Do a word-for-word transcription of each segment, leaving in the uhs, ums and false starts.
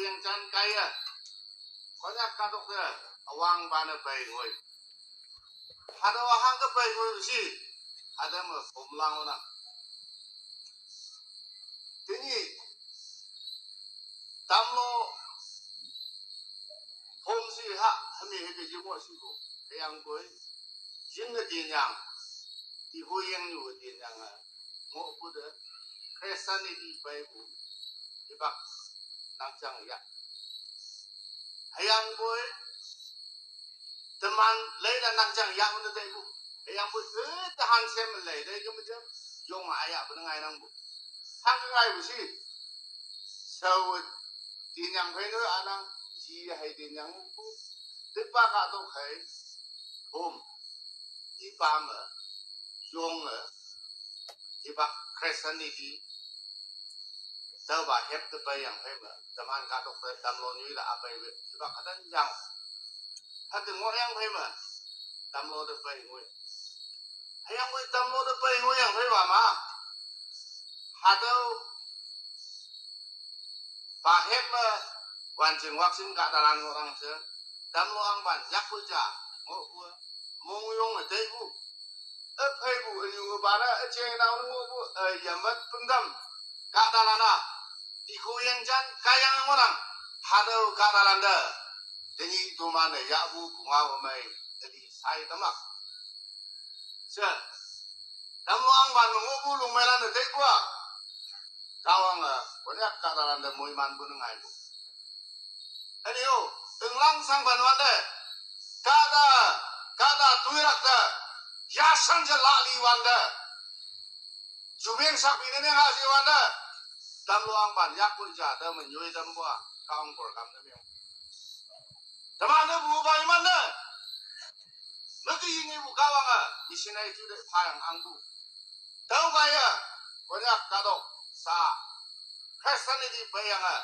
Yang jan kaiye. Konyak katok te awang bane pai ngoi. Hatüo hangke pai ngoi shi. Hatüo me phom lang ona. Tenyih tamlo phom shi ha, hemi heke yemo shi ko. Hüyangpoi, yinge tinyang, tihu yangnyu tinyang-e, ngohpu te, Christianity peipu, hipak nangjang ya. Hüyangpoi, teman leila nangjang ya mene teipu. Hüyangpoi, eh, tahan sem lei, tei keme jam, yong aya penengai nangpu. Hangke ngaipu shi. Shao tinyang phei ne anang, ji hei tinyang pu. Tepa katok hei, home, ipa me, yonge, ipa Christianity, tüopa hep te peiyang phei me, teman katok te tamlo nyoi la apei we, ipa kadan yang. Hate ngohyang phei me, tamlo te pei ngoi. Hüyangpoi tamlo te pei ngoiyang phei wa ma. Hatüo pa hep me, wanjing wakjing kahtalan ngohrang she, tamlo angpan yakpu ja, ngohpu, mongyong teipu. Üpheipu, ünyu para, üjeng nao ngohpu, eh, yamat pengdam, kahtalan-a. Tiku yang jan, kayang ngohnang, hatüo kahtalan te. Tenyih toman-e yahpu pungao ümei, üli sai tamak. She, tamlo angpan me ngohpu lungmeilan-e teipu-a. Kahwange, Konyak kahtalan te moimanpu ne ngaipu. Ünyo, tinglang sangpan wante, kahta, kahta toilak te, yashan je lali wante, jumeng sakpi ne meng ha shi wante, tamlo angpan yakpu ja te me nyoi tampu-a, Kahwang program ne meng. Teman-e pu pa imante, meke yingepu Kahwange, missionary ju te phayang angpu. Tüokaiye, Konyak katok, sa, Christianity peiyange,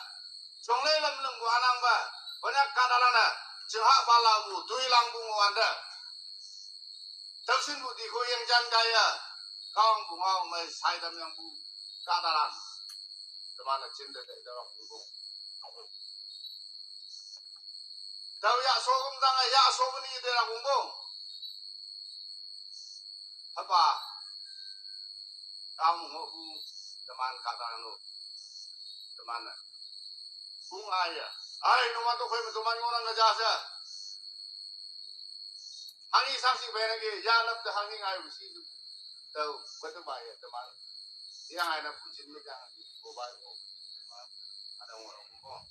jongle lam lingpu anangpe, Konyak kahtalan-e, jingha palapu, toilangpu ngohwante. Tüoshinpu tiku yang jan kaiye, Kahwang pungao mei sai tamyangpu, kahtalan. Teman-e jinte te tüolak pungpong. Tao yahsho ümtange yahsho peni telak pungpong. Hüpa, Kahwang ngohpu, teman kahtalan-o. Teman-e, pung aiye, ai, numan tokphei me toman ngohnang ke ja she. Hanghi shangshih peinangki, yanap te hanghi ngaipu shi. Tao, kete paiye teman, yang aina pujin me jang, kopai ngohpu teman, ana ngohnang pungpong.